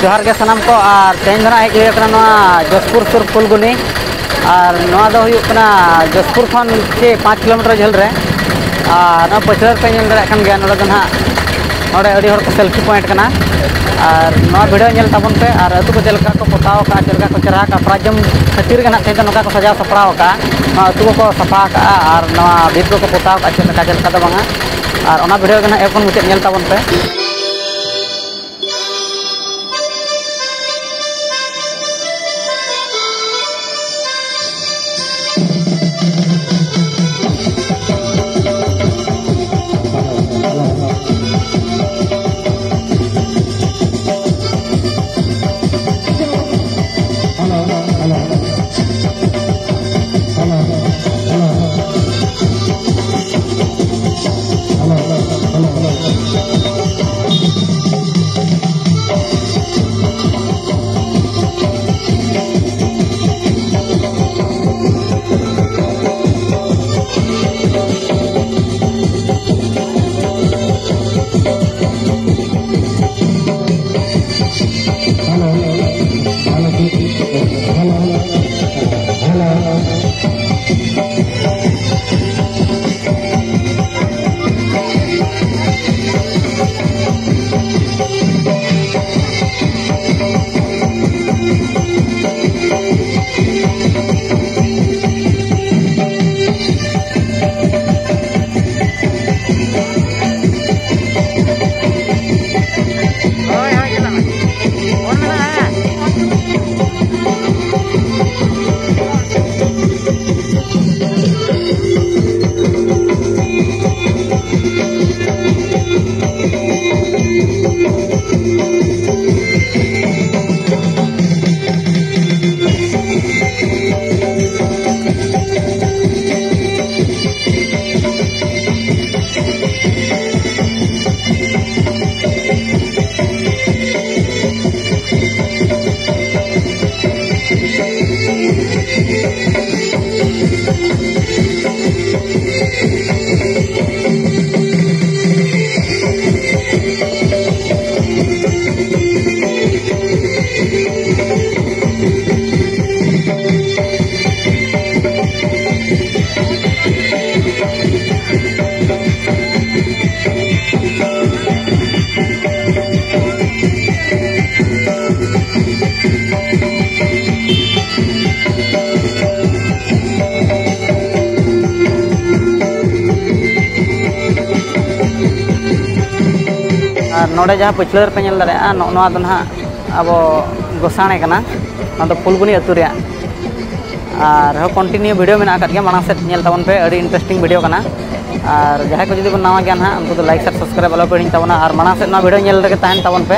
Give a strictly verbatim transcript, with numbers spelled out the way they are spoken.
ᱡᱚᱦᱟᱨ ᱜᱮ ᱥᱟᱱᱟᱢ ᱠᱚ᱾ ᱟᱨ ᱛᱮᱦᱮᱧ ᱫᱚ ᱱᱟᱜ ᱦᱮᱡ ᱦᱩᱭ ᱟᱠᱟᱱᱟ ᱱᱚᱣᱟ ᱡᱚᱥᱯᱩᱨ ᱥᱩᱨ ᱯᱷᱩᱞᱜᱩᱱᱤ᱾ ᱟᱨ ᱱᱚᱣᱟ ᱫᱚ ᱦᱩᱭᱩᱜ ᱠᱟᱱᱟ ᱡᱚᱥᱯᱩᱨ ᱠᱷᱚᱱ ᱪᱮ ᱯᱟᱸᱪ ᱠᱤᱞᱳᱢᱤᱴᱟᱨ ᱡᱷᱟᱹᱞ ᱨᱮ᱾ ᱟᱨ ᱱᱚᱣᱟ ᱯᱟᱹᱪᱷᱞᱟᱹ ᱨᱮᱯᱮ ᱧᱮᱞ ᱫᱟᱲᱮᱭᱟᱜ ᱠᱟᱱ ᱜᱮᱭᱟ, ᱱᱚᱰᱮ ᱫᱚ ᱱᱟᱜ ᱱᱚᱰᱮ ᱟᱹᱰᱤ ᱦᱚᱲ ᱠᱚ ᱥᱮᱞᱯᱷᱤ ᱯᱚᱭᱮᱱᱴ ᱠᱟᱱᱟ᱾ ᱟᱨ ᱱᱚᱣᱟ ᱵᱷᱤᱰᱤᱭᱳ ᱧᱮᱞ ᱛᱟᱵᱚᱱ ᱯᱮ᱾ ᱟᱨ ᱟᱹᱛᱩ ᱠᱚ ᱪᱮᱫ ᱞᱮᱠᱟ ᱠᱚ ᱯᱚᱛᱟᱣ ᱟᱠᱟᱫᱼᱟ, ᱪᱮᱫ ᱞᱮᱠᱟ ᱠᱚ ᱪᱮᱦᱨᱟ ᱟᱠᱟᱫᱼᱟ, ᱯᱨᱟᱭᱤᱡᱽ ᱡᱚᱢ ᱠᱷᱟᱹᱛᱤᱨ ᱜᱮ ᱱᱟᱜ ᱛᱮᱦᱮᱧ ᱫᱚ ᱱᱚᱝᱠᱟ ᱠᱚ ᱥᱟᱡᱟᱣ ᱥᱟᱯᱲᱟᱣ ᱟᱠᱟᱫᱼᱟ᱾ ᱱᱚᱣᱟ ᱟᱹᱛᱩ ᱠᱚᱠᱚ ᱥᱟᱯᱷᱟ ᱟᱠᱟᱫᱼᱟ ᱟᱨ ᱱᱚᱣᱟ ᱵᱷᱤᱛ ᱠᱚᱠᱚ ᱯᱚᱛᱟᱣ ᱟᱠᱟᱫᱼᱟ, ᱪᱮᱫ ᱞᱮᱠᱟ ᱪᱮᱫ ᱞᱮᱠᱟ ᱫᱚ ᱵᱟᱝᱟ᱾ ᱟᱨ ᱚᱱᱟ ᱵᱷᱤᱰᱤᱭᱳ ᱜᱮ ᱱᱟᱜ ᱮᱦᱚᱵ ᱠᱷᱚᱱ ᱢᱩᱪᱟᱹᱫ ᱧᱮᱞ ᱛᱟᱵᱚᱱ ᱯᱮ᱾ ᱱᱚᱰᱮ ᱡᱟᱦᱟᱸ ᱯᱟᱹᱪᱷᱞᱟᱹ ᱨᱮᱯᱮ ᱧᱮᱞ ᱫᱟᱲᱮᱭᱟᱜᱼᱟ, ᱱᱚᱜᱼᱚ ᱱᱚᱣᱟ ᱫᱚ ᱱᱟᱦᱟᱜ ᱟᱵᱚ ᱜᱚᱥᱟᱬᱮ ᱠᱟᱱᱟ᱾ ᱱᱚᱣᱟ ᱫᱚ ᱯᱷᱩᱞᱜᱩᱱᱤ ᱟᱹᱛᱩ ᱨᱮᱭᱟᱜ᱾ ᱟᱨᱦᱚᱸ continue video ᱢᱮᱱᱟᱜ ᱟᱠᱟᱫ ᱜᱮᱭᱟ, ᱢᱟᱲᱟᱝ ᱥᱮᱫ ᱧᱮᱞ ᱛᱟᱵᱚᱱ ᱯᱮ, ᱟᱹᱰᱤ interesting video ᱠᱟᱱᱟ᱾ ᱟᱨ ᱡᱟᱦᱟᱸᱭ ᱠᱚ ᱡᱩᱫᱤ ᱵᱚᱱ ᱱᱟᱣᱟ ᱜᱮᱭᱟ ᱱᱟᱦᱟᱜ, ᱩᱱᱠᱩ ᱫᱚ like, share, subscribe ᱟᱞᱚ ᱯᱮ ᱦᱤᱲᱤᱧ ᱛᱟᱵᱚᱱᱟ᱾ ᱟᱨ ᱢᱟᱲᱟᱝ ᱥᱮᱫ ᱱᱚᱣᱟ video ᱧᱮᱞ ᱨᱮᱜᱮ ᱛᱟᱦᱮᱱ ᱛᱟᱵᱚᱱ ᱯᱮ᱾